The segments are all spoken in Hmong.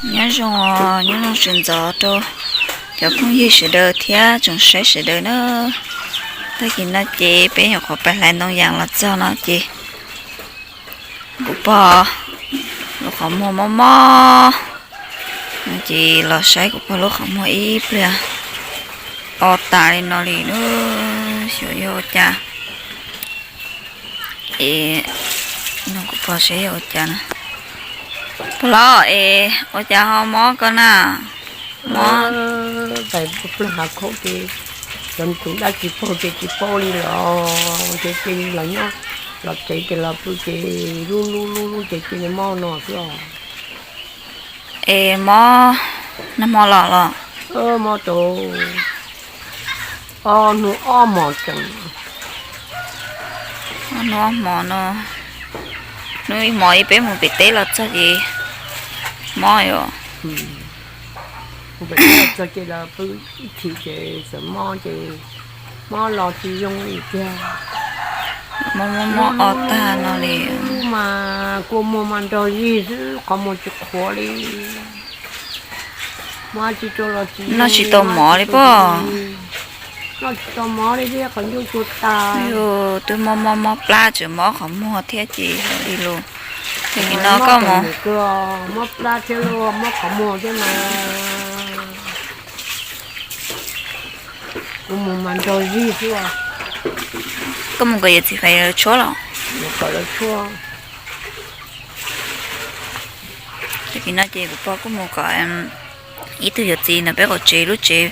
Nyob zoo, nyob zoo sawv ntxov rau cov phooj ywg sawv daws thiab tsoom saib sawv daws na. Tag kis no ces peb nyuam qhuav pais hlais ntoo yas los txog no ces kuv pog lub qhov muag mob mob, ces los saib kuv pog lub qhov muag ib pliag o tas li no li na, xyov yog ua cas. Es no kuv pog saib yog ua cas na. Pog los es ua cas ho mob koj na? Mob tais plag hav khaub ces cov tus dab tsis paub ces tsis paub li los ces cia li los nyob, los tsev ces los pw ces lub lub lub lub ces cia li mob no xwb os. Es mob nag hmo los los? Mob rau ob hnub ob hmos tseem. Ob hnub ob hmos no, hnub ib hmos ib peb mus pem teb los txog ces mob os. Mus pem teb los txog ces los pw ib chim ces txawm mob ces mob los tsis zoo li tiag. Mob mob mob o tag no li. Mas kua muag mas nrog zig xwb, qhov muag tsis qhuav li. Mob tsis rau los tsis, noj tsis tau mov li pob. Noj tsis tau mov li thiab, qhov ncauj cua tas. Yus twb mob mob mob plab tseem mob qhov muag thiab ces li lus. Tag kis no koj mus, mob plab thiab los mob qhov muag thiab mas. Kuv mus mas nrog zig xwb. Koj mus kom yawm txiv Faiv lawv tshuab los? Kom lawv tshuab. Tag kis no ces kuv pog kuj mus kom ib tug yawm txiv ntawm peb qaum tsev lub tsev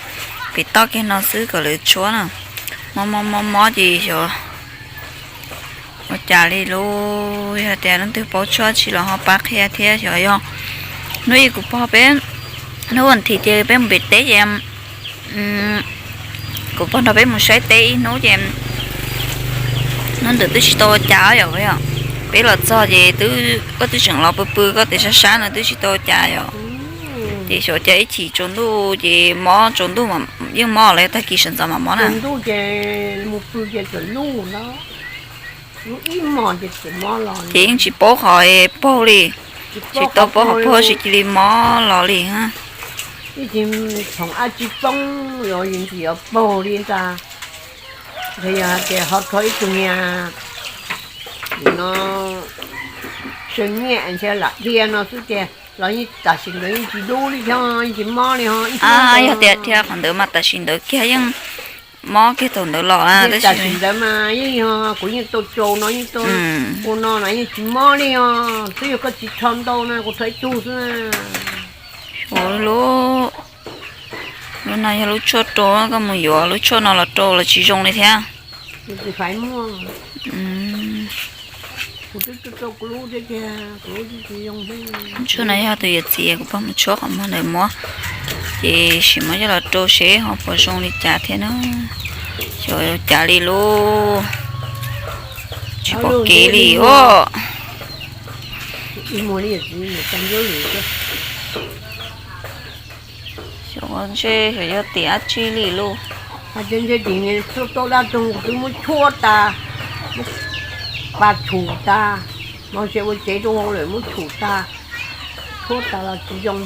pem toj kiag no xwb kom lawv tshuab na. Mob mob mob mob ces xyov ua cas li lub, yog tias leej twg paub tshuab tsi los ho pab qhia thiab. Xyov yog hnub ib kuv pog peb, hnub vas thiv ces peb mus pem teb ces kuv pog nrog peb mus saib teb ib hnub ces hnub ntawd twb tsis tau ua cas yom. Peb los txog ces twb, koj twb tseem los pw pw koj tes sab sab no twb tsis tau ua cas yom. Ces xyov cas ib chim tsaus ntuj ces mob, tsaus ntuj yeej mob los yog tag kis sawv ntxov mam mob na? Ces yeej tsis paub qhov paug li, tsis tau paub qhov paug tsis cia li mob los li. Ib txhis txhoom dab tsi poob los ntxim yuav paug li ntag. Yog hais tias ho rho ib tug niag no, saw nyiaj ntshe lam dhia no xwb tiag los yeej tam sim ntawd yeej tsis dub li thiab, yeej tsis mob li ho. Yog tias dhia qhov ntawd mas tam sim ntawd kiag yeej mob kiag thaum ntawd los na. Tam sim ntawd mas yeej yog kuv yeej tau tsaus no, yeej tau ua no na, yeej tsis mob li os. Twb yog koj tsis rho ntau na, kuv rho ib tug xwb. Ua lub, lub no yog lub tshuaj rau, koj mus yuav lub tshuaj no los rau los tsis zoo li thiab. Tshuaj no yog tus yawm txiv kuv pog mus tshuab qhov muag ntawd muab, ces sim muab coj los rau seb ho puas zoo li cas thiab na. Xyov cas li lub, tsis pom kev li os. Xyov ntshe xyov yog tim dab tsi li lauj. Hais tias ntshe tim niag tau dab roog kuv twb muab tshuab tas, muab pa tshum tas, no ntshe ua tsev rau hauv lawm muab tshum tas, tshuab tas los tsis zoo.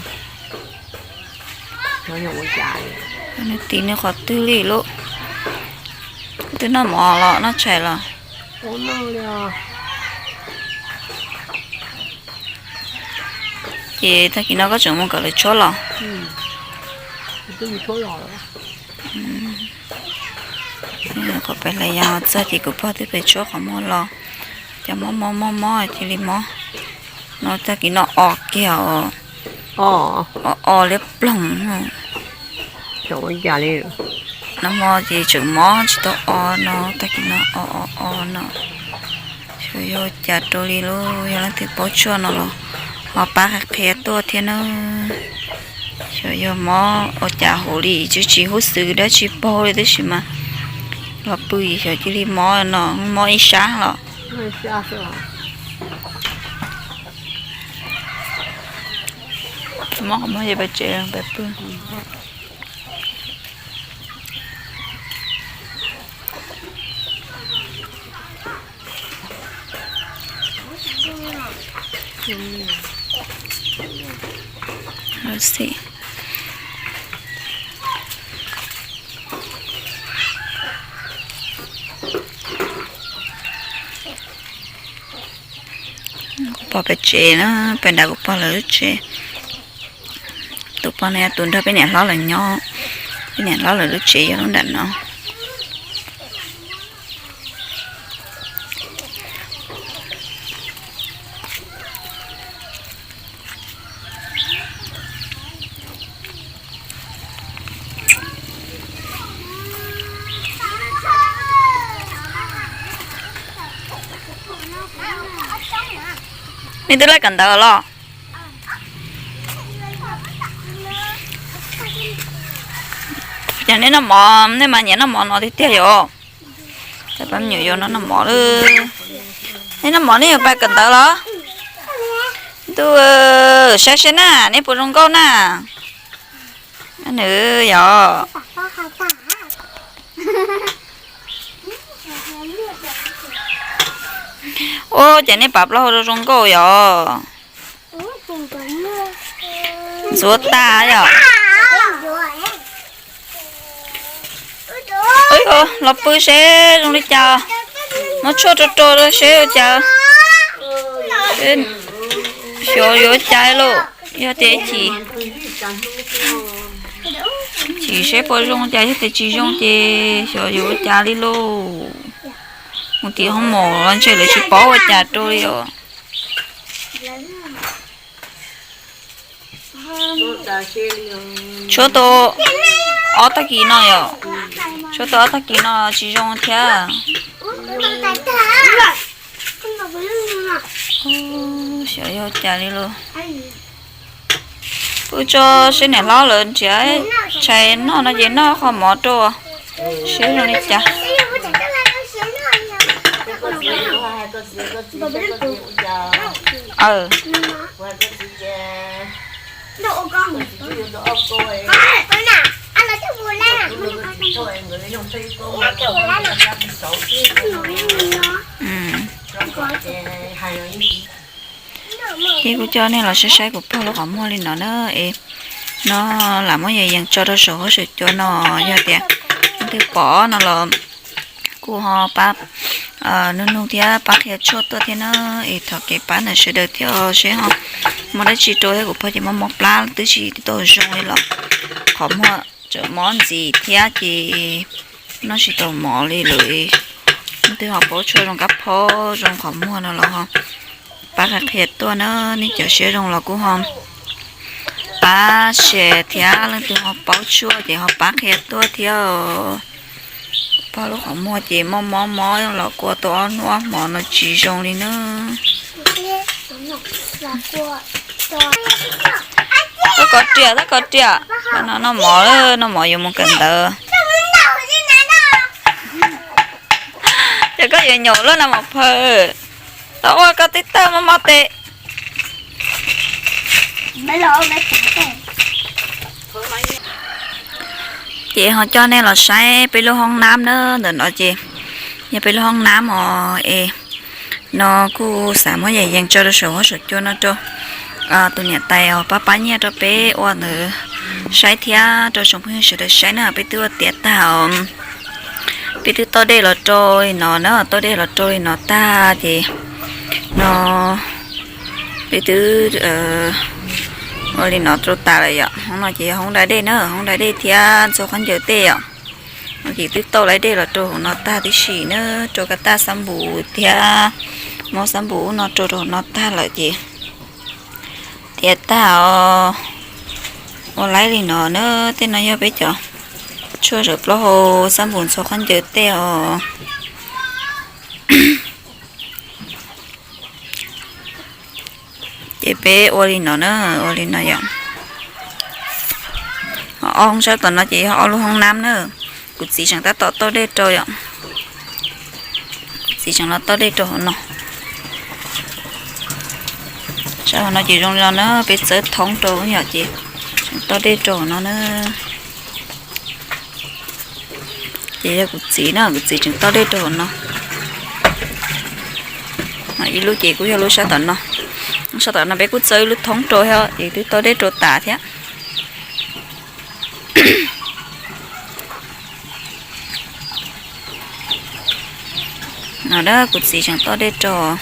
Nws tim nws qhov twg li lauj. Twb noj mov los noj tshais los? Ces tag kis no koj tseem mus kom lawv tshuab los? Qhov pem hlais yas txog ces kuv pog twb pem tshuab qhov muag los. Cas mob mob mob mob cia li mob. No tag kis no o kiag os. O, o liab ploog. Nag hmo ces tseem mob tsis tau o no, tag kis no o o o no. Xyov yog cas rau li lauj, yog leej twg paub tshuaj no los ho pab qhia qhia tuaj thiab na. Xyov yog mob ua cas hauv li, tsis tsis hub xwm dab tsi paug li tab sis mas los pw xyov cia li mob no, mob ib sab los. Mob qhov muag ces pais tsev pais pw. Xim. Kuv pog pem tsev na, pem nram kuv pog lawv lub tsev. Tus pog no yog tus nrog peb niam hlob lawv nyob, peb niam hlob lawv lub tsev yog lub nram no. Nej twb laij kawm ntawv los? Ces nej noj mov, nej mas nyiam noj mov no tiag tiag yom. Cov pab me nyuam yuav noj noj mov lawm. Nej noj mov nej yuav pais kawm ntawv los? Ntuj, saib saib na, nej puas zoo nkauj na? Nws yog. Ua cas nej pam plaub hau zoo zoo nkauj yom? Ntxuav tag yom. Los pw seb zoo li cas, muab tshuaj rau rau seb ua cas, xyov yuav ua cas lauj. Yog tias ib chim, chim seb puas zoo cas, yog tias tsis zoo ces xyov yuav ua cas li lauj. Mus tim hoob mom los ntshe lawv tsis paub ua cas rau li os. Tshuab tau ob tag kis no yom, tshuab tau ob tag kis no tsis zoo thiab. Xyov yog cas li lauj. Pw tso seb niam hlob lawv nrhiav tshais noj no ces noj qhov mov rau seb zoo li cas. Ces kuv coj nej los saib saib kuv pog lub qhov muag li no na es no lam muab yees yees tso rau saum huab saum cua no, yog tias leej twg pom no los kuj ho pab nug nug thiab pab qhia tshuaj tuaj thiab na. Es thov kev pab ntawm sawv daws thiab seb ho muaj dab tsi rau thiab, kuv pog ces mob mob plab twb tsis tau zoo li los qhov muag tseem mob ntxiv thiab ces noj tsis tau mov li lawm. Leej twg ho paub tshuaj zoo kab phob zoo qhov muag no los ho pab qhia qhia tuaj na. Nej cov siab zoo los kuj ho pab share thiab, leej twg ho paub tshuaj ces ho pab qhia tuaj thiab. Pog lub qhov muag ces mob mob mob los kua tau ob hnub ob hmo no tsis zoo li na. Tab kov riam, tab kov riam, no noj mov, noj mov yuav mus kawm ntawv. Ces koj yuav nyuam luaj na Mos Phawj, tau ua koj twb tawj mob mob tes. Ces ho coj nej los saib peb lub hoob nab na, ntawm no ces yog peb lub hoob nab os es no kuj xav muab yees yees tso rau saum huab saum cua no rau tus niam tais os pab pab nyiaj rau peb ua ntawd saib thiab rau tsoom phooj ywg sawv daws saib na. Peb twb ua tiav tag os, peb twb toj dej los rau li no na, toj dej los rau li no tag ces no peb twb ua li no rau tas lawm yom. Hoob no ces yog hoob da dej na, hoob da dej thiab ntxhua khaub ncaws tej yom. No ces twb tau lawv dej los rau hauv no tag tib si na, rau kab taj xab npum thiab muab xab npum ub no rau rau hauv no tag lawm ces tiav tag os. Ua laib li no na, tej no yog peb cov tshuaj zawv plaub hau xab npum ntxhua khaub ncaws tej os. Ces peb ua li no na, ua li no yom. Ho ob hoob sab tom no ces yog ob lub hoob nab na. Kuv txiv tseem tab tom toj dej rau yom. Kuv txiv tseem los toj dej rau hauv no. Sab hauv no ces zoo li no na, peb txawb thoob rau yom ces tseem toj dej rau hauv no na. Ces yog kuv txiv na, kuv txiv tseem toj dej rau hauv no. Ib lub ces kuj yog lub sab tom no. Sab tom no peb kuj txawb ib lub thoob rau thiab ces twb toj dej rau tas thiab. No kuv txiv tseem toj dej rau,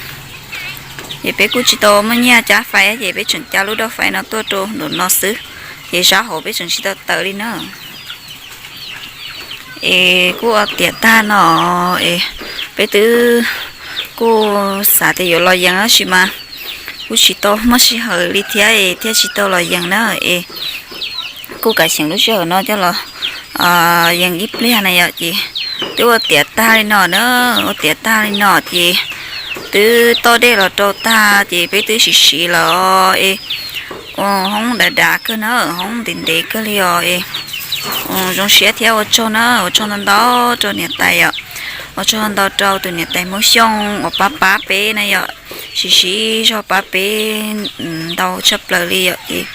ces peb kuj tsis tau muaj nyiaj cab fais ces peb tseem cab lub doj fais no tuaj rau nraum no xwb, ces sab hauv peb tseem tsis tau taws li na. Es kuj ua tiav tag no es peb twb kuj xav tias yuav los yees tab sis mas kuj tsis tau muaj sij hawm li thiab es thiaj tsis tau los yees na. Es kuj kav xyeem lub sij hawm no coj los yees ib pliag na yom. Ces twb ua tiav tag li no na, ua tiav tag li no ces twb toj dej los rau tag ces peb twb siv siv lawm es ua hoob dav dav kawg na, hoob ntev ntev kawg li os es zoo siab thiab ua tsaug na, ua tsaug ntau ntau rau niam tais yom, ua tsaug ntau rau tus niam tais Hmoob Xyooj uas pab pab peb na yom, siv siv zog pab peb ntau tshaj plaws li yom. Ces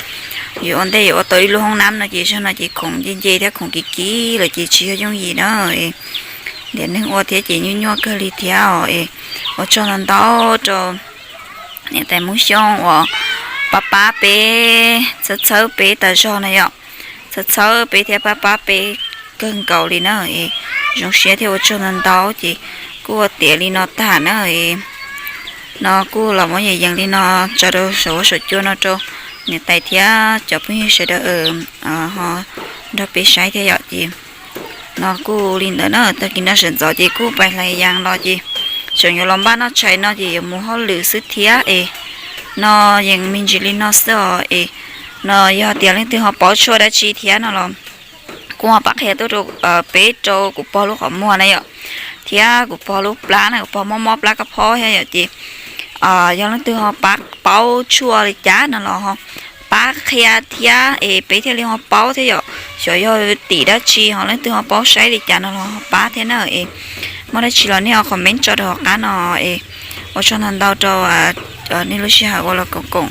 yuav ua ntej yuav ua tau ib lub hoob nab no ces zog no ces khoom nce nce thiab khoom kiv kiv lawm ces tsis yog yooj yim na. Ntiav neeg ua thiab ces nyuaj nyuaj kawg li thiab os es ua tsaug ntau ntau rau niam tais Hmoob Xyooj uas pab pab peb, txhawb txhawb peb tas zog na yom, txhawb txhawb peb thiab pab pab peb kawg nkaus li na. Es zoo siab thiab ua tsaug ntau ntau ces kuj ua tiav li no tag na. No kuj los muab yees yees li no tso rau saum huab saum cua no rau niam tais thiab cov phooj ywg sawv daws ho nrog peb saib thiab yom. Ces no kuj li ntawd na, tag kis no sawv ntxov ces kuj pais hlais yas los ces tseem yuav los npaj noj tshais no ces yuav mus hauj lwm xwb thiab es no yees me ntsis li no xwb os es no yog tias leej twg ho paub tshuaj dab tsi thiab no los kuj ho pab qhia tuaj rau peb rau kuv pog lub qhov muag na yom, thiab kuv pog lub plab na, kuv pog mob mob plab kab phob thiab yom. Ces yog leej twg ho pab paub tshuaj li cas no los ho pab qhia thiab es peb thiaj li ho paub thiab yom. Xyov yog tim dab tsi ho leej twg ho paub saib li cas no los ho pab thiab na es muaj dab tsi los nej ho comment tso rau hauv qab no es ua tsaug ntau ntau rau nej lub sij hawm uas los koom koom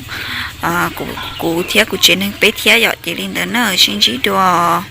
kuv thiab kuv tsev neeg peb thiab yom. Ces li ntawd na, sib ntsib dua.